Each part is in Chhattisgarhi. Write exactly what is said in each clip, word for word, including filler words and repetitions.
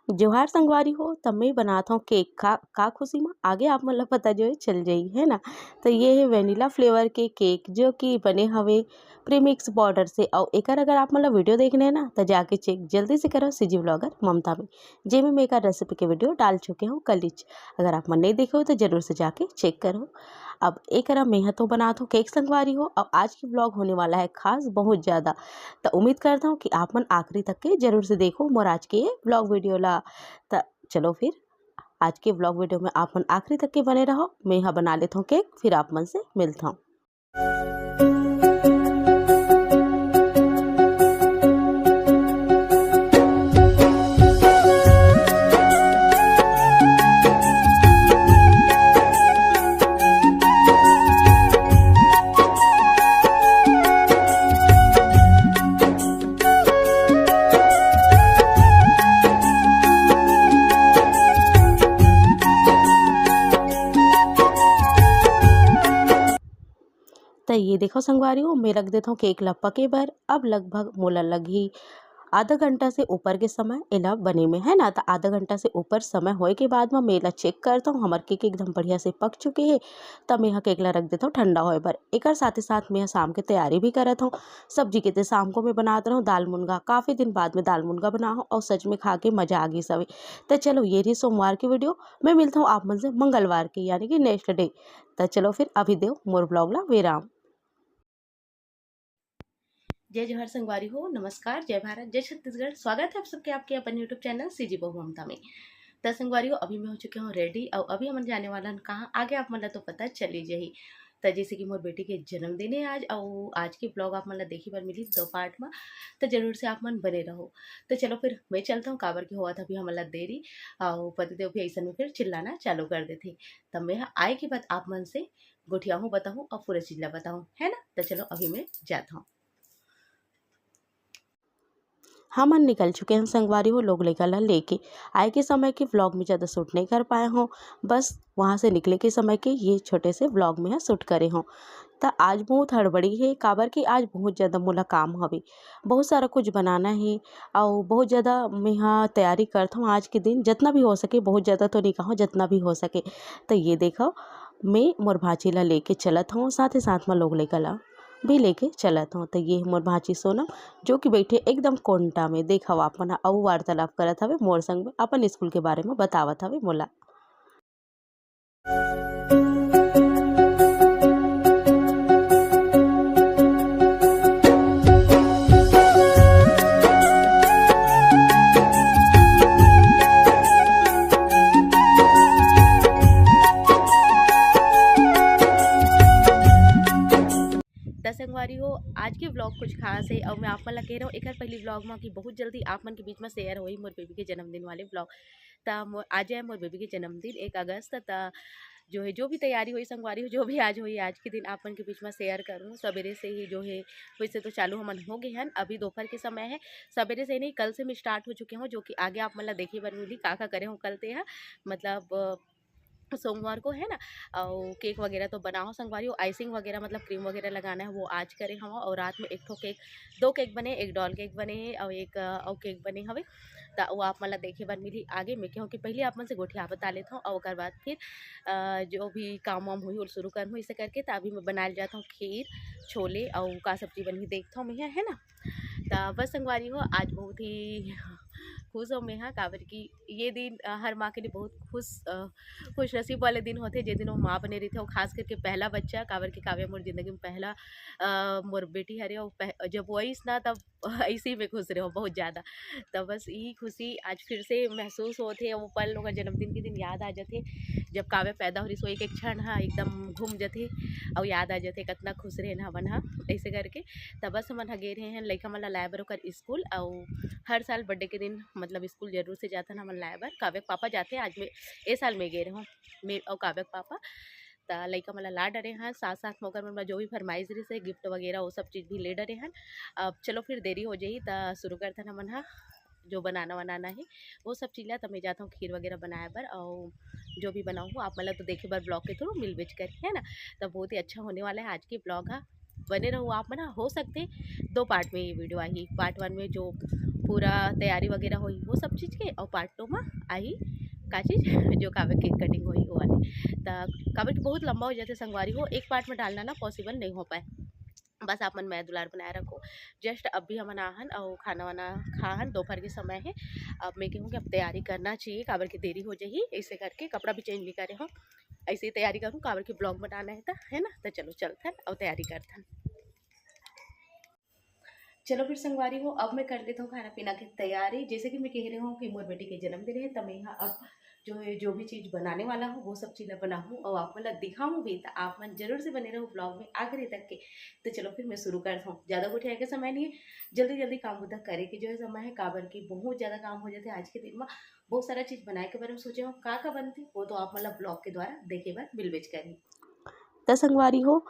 जोहार संगवारी हो, त मैं बनात हव केक। का, का खुशी म आगे आप मन ला पता जो है चल जाई, है ना। त ये है वैनिला फ्लेवर के केक, जो कि बने हवे प्रीमिक्स पाउडर से। अउ एकर अगर आप मन ला वीडियो देखने है ना, त जाके चेक जल्दी से करो सीजी व्लॉगर ममता में, जेमे मैं एकर रेसिपी के वीडियो डाल चुके हूँ कलिच। अगर आप मन नहीं देखे हो तो जरूर से जाके चेक करो। अब एकरा मेंहा तो बनात हूँ केक संगवारी हो। अब आज की व्लॉग होने वाला है खास बहुत ज़्यादा, त उम्मीद करता हूँ कि आप मन आखिरी तक के जरूर से देखो मोर आज के ये व्लॉग वीडियो ला। त चलो फिर आज के व्लॉग वीडियो में आप मन आखिरी तक के बने रहो। मैं यहाँ बना लेता हूँ केक, फिर आप मन से मिलता हूँ। त ये देखो संगवारी हो, मैं रख देथव केक ला पके बर। अब लगभग मोला लगही आधा घंटा से ऊपर के समय एला बने में, है ना। त आधा घंटा से ऊपर समय होए के बाद म मैं एला चेक करथव, हमर केक एकदम बढ़िया से पक चुके हे। त मैं ह केक ला रख देथव ठंडा होए बर। एकर साथे साथ मैं ह शाम के तैयारी भी करत हव सब्जी के। त शाम को मैं बनात रहव दाल मुनगा, काफ़ी दिन बाद में दाल मुनगा बनाहव अउ सच में खा के मज़ा आ गिस हवे। त चलो ये रही सोमवार की वीडियो, मैं मिलत हव आप मन से मंगलवार के, यानी कि नेक्स्ट डे। त चलो फिर अभी देव मोर व्लॉग ला विराम। जय जोहार संगवारी हो, नमस्कार, जय भारत, जय छत्तीसगढ़। स्वागत है आप सबके आपके अपन YouTube चैनल सीजी बहू ममता में। त संगवारी हो, अभी मैं हो चुके हव रेडी अउ अभी हमन जाने वाला हन कहाँ, आगे आप मन ला तो पता चल ही जाही। त जैसे कि मोर बेटी के जन्मदिन है आज, अउ आज के व्लॉग आप मन ला देखे बर मिली दो पार्ट में, त जरूर से आप मन बने रहो। त चलो फिर मैं चलत हव, काबर के होवत अभी हमन ला देरी, अउ पतिदेव भी ऐसन में फिर चिल्लाना चालू कर देथे। त मैं ह आए के बाद आप मन से गोठियाहूँ, बताहूँ अउ पूरा चीज ला बताहूँ, है ना। त चलो अभी मैं जात हव। हमन निकल चुके हन संगवारी हो, लोग लइका ला लेके। आए के समय के व्लॉग में ज़्यादा शूट नहीं कर पाए हव, बस वहाँ से निकले के समय के ये छोटे से व्लॉग में ह शूट करे हव। त आज बहुत हड़बड़ी हे, काबर कि आज बहुत ज़्यादा मोला काम हवे, बहुत सारा कुछ बनाना हे अउ बहुत ज़्यादा मैं ह तैयारी करत हव आज के दिन, जतना भी हो सके, बहुत ज़्यादा तो नहीं कहव, जतना भी हो सके। त ये देखव, मैं मोर भांची ला लेके चलत हव, साथ ही साथ म लोग लइका ला भी लेके चलत हव। त ये मोर भांची सोनम, जो कि बैठे एकदम कोंटा में, देखव आप मन ह, अउ वार्तालाप करत हवे मोर संग में, अपन स्कूल के बारे में बतावत हवे मोला। त संगवारी हो, आज के व्लॉग कुछ खास है अउ मैं आप मन ला कह रहा हूँ, एकर पहली व्लॉग में कि बहुत जल्दी आप मन के बीच में शेयर होई मोर बेबी के जन्मदिन वाले व्लॉग। त मो-, आज है मोर बेबी के जन्मदिन एक अगस्त, त जो है, जो भी तैयारी होई संगवारी हो, जो भी आज होई, आज के दिन आप मन के बीच में शेयर करूँ। सवेरे से ही जो है, वैसे तो चालू हमन हो गए हन, अभी दोपहर के समय है, सवेरे से ही नहीं, कल से मैं स्टार्ट हो चुके हूँ, जो कि आगे आप मन ला देखे बर मिली का का करे हूँ कल ते ह, मतलब अ, सोमवार को, है ना। अउ केक वगैरह तो बनाओ संगवारी हो, आइसिंग वगैरह मतलब क्रीम वगैरह लगाना है, वो आज करे हव। अउ रात में एक ठो केक, दो केक बने, एक डॉल केक बने हे अउ एक अ, अउ केक बने हवे। त वो आप मन ला देखे बर मिली आगे। मैं कहूँ कि पहले आप मन से गोठिया बता लेत हव अउ ओकर बाद फिर अ, जो भी काम वाम होही वो शुरू करहूँ। इसे करके त अभी मैं बनाए जात हव खीर, छोले अउ का सब्जी बनही देखत हव मैं ह, है ना। त बस संगवारी हो, आज बहुत ही खुश हव मैं ह, काबर कि ये दिन अ, हर माँ के लिए बहुत खुश अ, खुशनसीब वाले दिन होथे, जे दिन वो माँ बने रहिथे, अउ खास करके पहला बच्चा, काबर कि काव्या मोर जिंदगी में पहला अ, मोर बेटी हरे, अउ पह-, जब वो आइस ना, तब ऐसे ही मैं खुश रहे हव बहुत ज़्यादा। त बस यही खुशी आज फिर से महसूस होत हे, वो पल ओकर जन्मदिन के दिन याद आ जाथे, जब काव्या पैदा हो रहिस, वो एक एक क्षण ह एकदम घूम जाथे अउ याद आ जाथे, कतना खुश रहेन हमन ह ऐसे करके। त बस हमन ह गे रहे हन लइका मन ला लाए बर ओकर स्कूल, अउ हर साल बर्थडे के दिन मतलब स्कूल जरूर से जाथन हमन लाए बर। काव्या के पापा जाथे, आज मैं ए साल मैं गे रहे हव, मैं अउ काव्या के पापा। त लइका मन ला ला डरे हन, साथ साथ में ओकर मन ला जो भी फरमाइश रहिस हे, गिफ्ट वगैरह, वो सब चीज भी ले डरे हन। अब चलो फिर देरी हो जाही, त शुरू करथन हमन ह जो बनाना वनाना हे, वो सब चीज ला। त मैं जात हव खीर वगैरह बनाए बर, अउ जो भी बनाऊँ आप मन ला तो देखे बर ब्लॉग के थ्रू मिलबेच करही, है ना। त बहुत ही अच्छा होने वाला है आज की ब्लॉग ह, बने रहो आप मन ह। हो सकथे दो पार्ट में ये वीडियो आही, पार्ट वन में जो पूरा तैयारी वगैरह होही वो सब चीज़ के, और पार्ट टू में आही का चीज़ जो काव्य केक कटिंग होही वो वाले। त काबर कि बहुत लंबा हो जाथे संगवारी हो, एक पार्ट में डालना ना पॉसिबल नहीं हो पाए। बस आप मन मया दुलार बनाए रखो। जस्ट अभी हमन आहन और खाना वाना खाहन, दोपहर के समय है। अब मैं कहूँ कि अब तैयारी करना चाहिए, काबर कि देरी हो जाही, ऐसे करके कपड़ा भी चेंज नहीं करे हो, ऐसे ही तैयारी करूँ काबर कि ब्लॉग बनाना है त, है ना। तो चलो चलथन और तैयारी करथन। चलो फिर संगवारी हो, अब मैं कर लेता हूँ खाना पीना की तैयारी। जैसे कि मैं कह रही हूँ कि मोर बेटी के जन्मदिन है, तो मैं यहाँ अब जो है, जो भी चीज़ बनाने वाला हूँ वो सब चीज़ बनाऊँ और आप मन ला दिखाऊँ भी। तो आप मन जरूर से बने रहो ब्लॉग में आखिरी तक के। तो चलो फिर मैं शुरू करता हूँ, ज़्यादा गोठियाए के समय नहीं है, जल्दी जल्दी काम बुद्धा करे के जो है समय है, काबर कि बहुत ज़्यादा काम हो जाते हैं आज के दिन में। बहुत सारा चीज़ बनाए के बारे में सोचे हो, का का बनते वो तो आप मन ला ब्लॉग के द्वारा देखे बर मिलबेच करी। त संगवारी हो,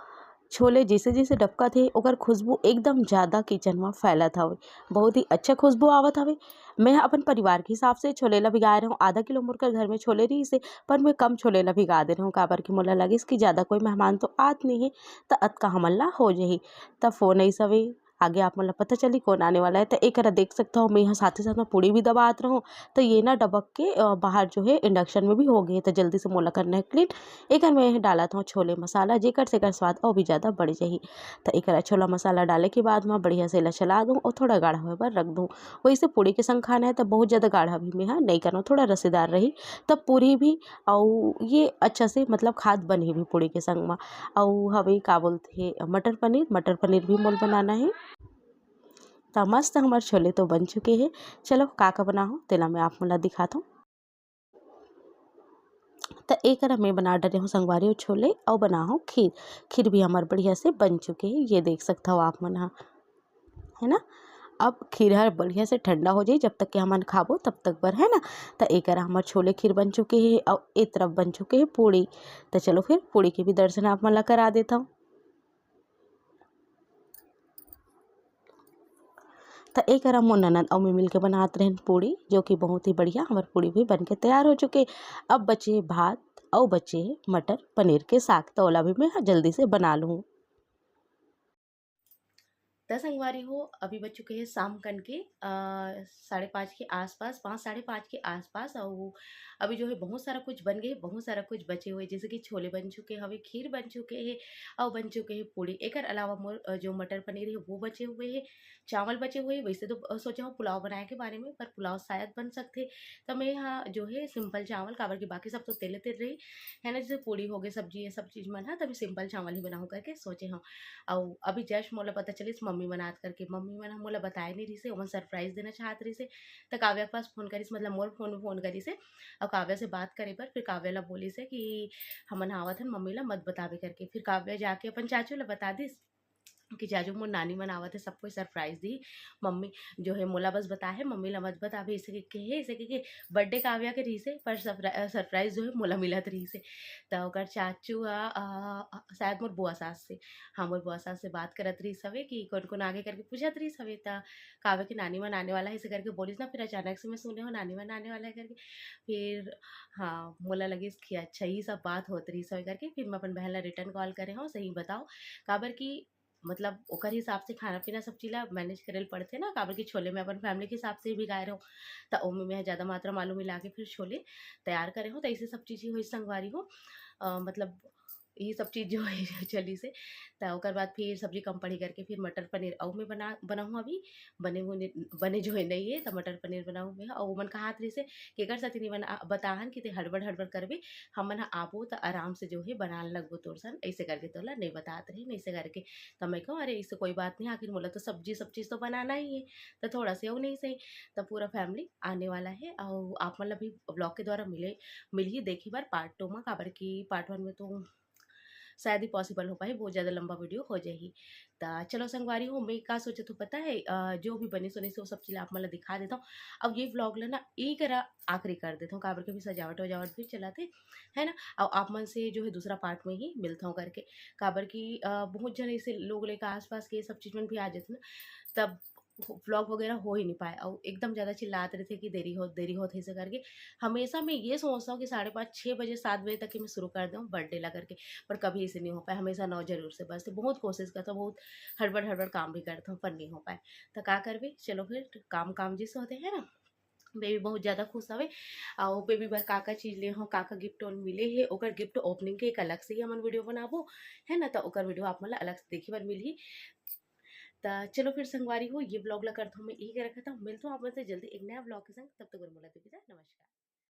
छोले जैसे जैसे डबकत हे, ओकर खुशबू एकदम ज़्यादा किचन म फैलत हवे। बहुत ही अच्छा खुशबू आवत हवे। मैं ह अपन परिवार के हिसाब से छोले ला भिगाए रहूँ। आधा किलो मोर कर घर में छोले रहिस हे, पर मैं कम छोले ला भिगा दे रहूँ, काबर कि मोला लगिस कि ज़्यादा कोई मेहमान तो आत नहीं है, त अतका हमन ला हो जाही। त फोन आइस हवे, आगे आप मन ला पता चली कौन आने वाला है। त एकरा देख सकत हो, मैं यहाँ साथ ही साथ में पूड़ी भी दबात रहूँ, त ये ना डबक के, अ, बाहर जो है इंडक्शन में भी हो गए, त जल्दी से मोला करना है क्लीन। एकर में डालत हूँ छोले मसाला, जेकर से एकर स्वाद और भी ज़्यादा बढ़ जाही। त एकरा छोला मसाला डाले के बाद मैं बढ़िया से ला चला दूँ और थोड़ा गाढ़ा होए बर रख दूँ। वैसे पूड़ी के संग खाना है त बहुत ज़्यादा गाढ़ा भी मैं हा नहीं करना, थोड़ा रसेदार रही, तब पूड़ी भी और ये अच्छा से मतलब खाद बनही भी पूड़ी के संग में। और हवे का बोलते हैं मटर पनीर, मटर पनीर भी मोल बनाना है। त मस्त हमर छोले तो बन चुके हे। चलो का का बनाहूँ तेला मैं आप मन ला दिखात हूँ। त एकरा मैं बना डरे हूँ संगवारी हो छोले, अउ बनाहूँ खीर। खीर भी हमर बढ़िया से बन चुके हे, ये देख सकत हो आप मन ह, है ना। अब खीर हर बढ़िया से ठंडा हो जाही, जब तक कि हमन खाबो तब तक बर, है ना। त एकरा हमर छोले खीर बन चुके हे, अउ ए तरफ बन चुके हे पूड़ी। त चलो फिर पूड़ी के भी दर्शन आप मन ला करा देत हूँ। त एकरा मोर ननद अउ मैं मिलके बनात रहेन पूड़ी, जो कि बहुत ही बढ़िया हमर पूड़ी भी बन के तैयार हो चुके। अब बचे भात अउ बचे मटर पनीर के साग, त ओला भी मैं ह जल्दी से बना लूँ। त संगवारी हो, अभी बज चुके हैं शाम कन के, अ, साढ़े पाँच के आसपास, पाँच, साढ़े पाँच के आसपास। अउ अभी जो है बहुत सारा कुछ बन गए, बहुत सारा कुछ बचे हुए, जैसे कि छोले बन चुके हवे, खीर बन चुके हे, अउ बन चुके हे पूड़ी। एकर अलावा मोर, अ, जो मटर पनीर है वो बचे हुए है, चावल बचे हुए है। वैसे तो, अ, सोचे हूँ पुलाव बनाए के बारे में, पर पुलाव शायद बन सकथे। त मैं यहाँ जो है सिंपल चावल, काबर कि बाकी सब तो तेले तेल रही, है ना, जैसे पूड़ी हो गए, सब्जी, ये सब चीज मन ह, त मैं सिंपल चावल ही बनाऊँ करके सोचे हूँ। अउ अभी जस्ट मोला पता चलिस मम्मी बनात करके, मम्मी मन ह मोला बताए नहीं रहिसे, ओमन सरप्राइज देना चाहत रहिसे। त काव्या के पास फोन करिस, मतलब मोर फोन में फोन करिसे, अउ काव्या से बात करे बर। फिर काव्या ला बोलिसे कि हमन आवत हन, मम्मी ला मत बताबे करके। फिर काव्या जाके अपन चाचू ला बता दिस कि चाचू, मोर नानी मन आवत है, सब कोई सरप्राइज दी। मम्मी जो है मोला बस बताए है, मम्मी ला मत बताबे, ऐसे के, के है, ऐसे के, के बर्थडे काव्या के रहिसे, पर सरप्रा-, अ, सरप्राइज जो है मोला मिलत रहिसे। त ओकर चाचू ह, अ, अ, शायद मोर बुआ सास से, हाँ, मोर बुआ सास से बात करत रहिस हवे कि कौन कौन आगे करके पूछत रहिस हवे। त काव्या के नानी मन आने वाला है, ऐसे करके बोलिस ना। फिर अचानक से मैं सुने हूँ नानी मन आने वाला है करके। फिर हाँ, मोला लगिस कि अच्छा, यही सब बात होत रहिस हवे करके। फिर मैं अपन बहन ला रिटर्न कॉल करे हूँ, सही बताओ, काबर कि मतलब ओकर हिसाब से खाना पीना सब चीज ला मैनेज करे ल पड़थे ना, काबर कि छोले में अपन फैमिली के हिसाब से ही भिगाए रहूँ, त ओमे मैं ज्यादा मात्रा में आलू मिला के फिर छोले तैयार करे हूँ, त ऐसे सब चीज ही होई संगवारी हो। अ, मतलब ये सब चीज जो है चलिसे, त ओकर बाद फिर सब्जी कम पड़ी करके फिर मटर पनीर अउ मैं बना, बनाहूँ अभी, बने हुए, बने जो है नहीं है, त मटर पनीर बनाहूँ मैं। अउ ओमन कहात रहिसे, "केकर साथे नहीं बना, बताहन कि ते हड़बड़ हड़बड़ करबे, हमन ह आबो त आराम से जो है बनान लगबो तोर सन, ऐसे करके तोला नहीं बतात रही, नहीं ऐसे करके।" त मैं कहूँ, "अरे, इससे कोई बात नहीं, आखिर मोला तो सब्जी, सब चीज तो बनाना ही है, त थोड़ा से अउ नहीं सही।" त पूरा फैमिली आने वाला है, अउ आप मन ला भी ब्लॉग के द्वारा मिले, मिलही देखे बर पार्ट टू में, काबर कि पार्ट वन में तो शायद ही पॉसिबल हो पाही, बहुत ज्यादा लंबा वीडियो हो जाही। त चलो संगवारी हो, मैं का सोचत हूँ पता है, अ, जो भी बने सोने से वो सब चीज आप मन ला दिखा देता हूँ। अब ये ब्लॉग ला ना एक रा आखिरी कर देता हूँ, काबर के भी सजावट वजावट भी चलाते, है ना। और आप मन से जो है दूसरा पार्ट में ही मिलता हूँ करके, काबर की, अ, बहुत जन ऐसे लोग लेकर आसपास के सब चीज मन भी आ जाते ना, तब व्लॉग वगैरह हो ही नहीं पाए। और एकदम ज़्यादा चिल्लात रहिथे कि देरी हो, देरी होत हे, ऐसे करके। हमेशा मैं ये सोचता हूँ कि साढ़े पाँच, छः बजे, सात बजे तक ही मैं शुरू कर दूँ बर्थडे ला करके, पर कभी ऐसे नहीं हो पाए। हमेशा नौ जरूर से बस बहुत कोशिश करता हूँ, बहुत हड़बड़ हड़बड़ काम भी करता हूँ, पर नहीं हो पाए। तो का करबे, चलो फिर काम काम जैसे होते हैं ना। बेबी बहुत ज़्यादा खुश हवे, और बेबी बर का का चीज़ ले हो, का का गिफ्ट मिले हे, ओकर गिफ्ट ओपनिंग के एक अलग से ही हमन वीडियो बनाबो, है ना। तो ओकर वीडियो आप मन ला अलग से देखे बर मिलही। तो चलो फिर संगवारी हो, ये व्लॉग ला करता हूँ मैं यही के रखता हूँ। मिलता हूँ आप मन से जल्दी एक नया व्लॉग के संग। तब तक बर मोला दे विदा, नमस्कार।